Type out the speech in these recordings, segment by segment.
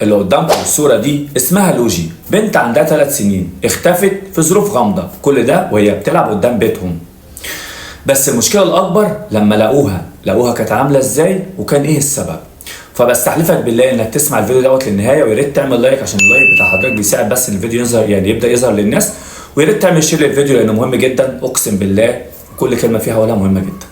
اللي قدامكم الصورة دي اسمها لوجي، بنت عندها 3 سنين، اختفت في ظروف غامضة، كل ده وهي بتلعب قدام بيتهم. بس المشكلة الأكبر لما لقوها كانت عاملة ازاي وكان ايه السبب. فبستحلفك بالله انك تسمع الفيديو دوت للنهاية، ويا ريت تعمل like عشان ال like بتاع حضرتك بيساعد بس الفيديو يظهر، يعني يبدأ يظهر للناس، ويا ريت تعمل share للفيديو لأنه مهم جدا، أقسم بالله كل كلمة فيها ولا مهمة جدا.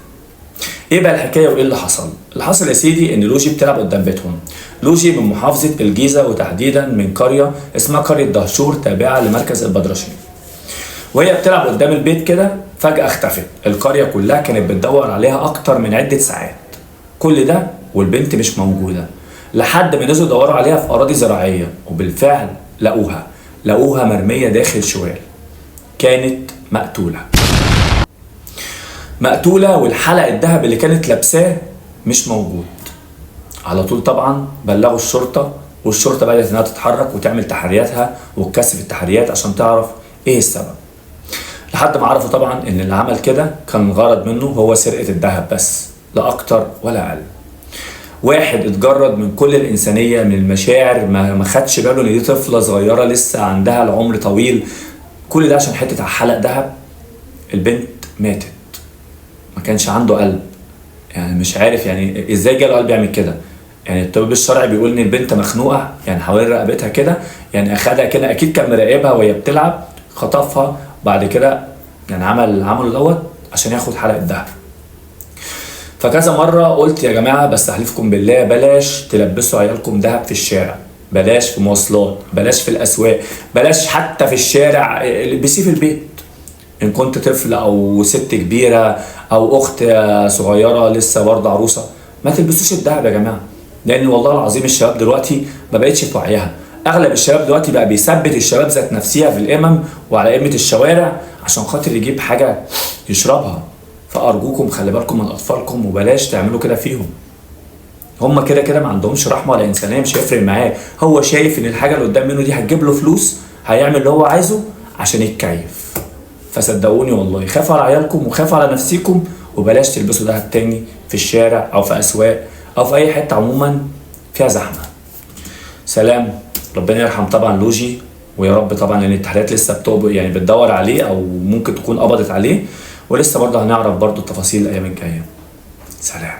ايه بقى الحكاية وايه اللي حصل؟ اللي حصل يا سيدي ان لوجي بتلعب قدام بيتهم. لوجي من محافظة الجيزة وتحديدا من قرية اسمها قرية دهشور تابعه لمركز البدرشين. وهي بتلعب قدام البيت كده فجاة اختفت، القرية كلها كانت بتدور عليها اكتر من عده ساعات. كل ده والبنت مش موجودة، لحد ما نزلوا يدوروا عليها في اراضي زراعية، وبالفعل لقوها مرمية داخل شوال. كانت مقتوله. مقتولة، والحلق الذهب اللي كانت لابساه مش موجود. على طول طبعا بلغوا الشرطة، والشرطة بدأت انها تتحرك وتعمل تحرياتها وتكثف التحريات عشان تعرف ايه السبب. لحد ما عرفوا طبعا ان اللي عمل كده كان غرض منه هو سرقة الذهب بس، لا اكتر ولا اقل. واحد اتجرد من كل الانسانية، من المشاعر، ما خدش باله ان دي طفلة صغيرة لسه عندها العمر طويل، كل ده عشان حتة حلق ذهب. البنت ماتت، ما كانش عنده قلب، يعني مش عارف يعني ازاي جاله قلب يعمل كده. يعني الطبيب الشرعي بيقول ان البنت مخنوقه يعني حوالين رقبتها كده، يعني اخدها كده اكيد كان مراقبها وهي بتلعب، خطفها بعد كده، يعني عمله دوت عشان ياخد حلقة ذهب. فكذا مرة قلت يا جماعة بستحلفكم بالله بلاش تلبسوا عيالكم ذهب في الشارع، بلاش في مواصلات، بلاش في الاسواق، بلاش حتى في الشارع، البسيه في البيت. ان كنت طفل او ست كبيرة او اخت صغيرة لسه برضه عروسه، ما تلبسوش الذهب يا جماعة، لان والله العظيم الشباب دلوقتي ما بقتش في وعيها. اغلب الشباب دلوقتي بقى بيثبت الشباب ذات نفسها في الامم وعلى قمة الشوارع عشان خاطر يجيب حاجة يشربها. فارجوكم خلي بالكم من اطفالكم وبلاش تعملوا كده فيهم. هم كده كده ما عندهمش رحمه ولا انسانيه، مش هيفرق معاه، هو شايف ان الحاجة اللي قدام منه دي هتجيب له فلوس، هيعمل اللي هو عايزه عشان يتكيف. فصدقوني والله خافوا على عيالكم وخافوا على نفسيكم، وبلاش تلبسوا دهب تاني في الشارع او في اسواق او في اي حتة عموما فيها زحمة. سلام، ربنا يرحم طبعا لوجي، ويا رب طبعا لان التحريات لسه يعني بتدور عليه او ممكن تكون قبضت عليه، ولسه برضه هنعرف برضه التفاصيل الايام الجاية. سلام.